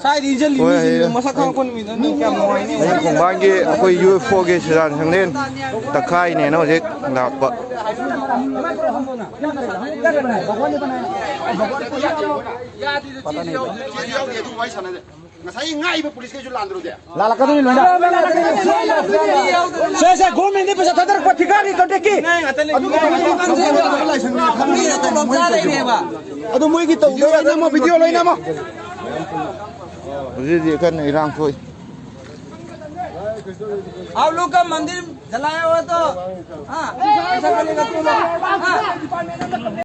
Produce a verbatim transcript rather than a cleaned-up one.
ꯁ꯭ꯋꯥꯏꯗ ꯏꯟꯁꯤꯜꯂꯤ ꯍꯣꯏ, ꯃꯤꯁꯤꯡꯗꯣ ꯍꯣꯏ꯫ ꯃꯁꯛ ꯈꯪꯉꯛꯄ ꯅꯨꯃꯤꯠꯇ ꯅꯪ ꯀꯌꯥꯝ ꯅꯨꯡꯉꯥꯏꯅꯤ? ꯑꯩ ꯈꯣꯡꯕꯥꯟꯒꯤ ꯑꯩꯈꯣꯏ ꯌꯨ ꯑꯦꯐ ꯑꯣꯒꯤ ꯁꯤꯔꯥꯟ ꯁꯪꯂꯦꯟ ꯇꯛꯈꯥꯏꯅꯦꯅ ꯍꯧꯖꯤꯛ ꯂꯥꯛꯄ꯫ ꯉꯁꯥꯏ ꯉꯥꯛꯏꯕ ꯄꯨꯂꯤꯁꯈꯩꯁꯨ ꯂꯥꯟꯗ꯭ꯔꯣꯗꯤ? ꯂꯥꯜꯂꯛꯀꯗꯣꯏꯅꯤ ꯂꯣꯏꯅ꯫ ꯁꯦ, ꯁꯦ, ꯒꯣꯔꯃꯦꯟꯗꯤ ꯄꯩꯁꯥ ꯊꯥꯗꯔꯛꯄ ꯊꯤꯀꯥꯒꯤ ꯀꯟꯇ꯭ꯔꯦꯛꯀꯤ꯫ ꯑꯗꯨ ꯃꯣꯏꯒꯤ ꯇꯧꯗꯣꯏ ꯅꯝꯃꯣ, ꯚꯤꯗꯤꯑꯣ ꯂꯣꯏ ꯅꯝꯃꯣ꯫ ꯍꯧꯖꯤꯛ ꯍꯧꯖꯤꯛ ꯀꯟꯅ ꯏꯔꯥꯡ ꯊꯣꯛꯏ꯫ आप लोग का मंदिर जलाया हुआ तो, हाँ, ऐसा करेगा तुम लोग, हाँ।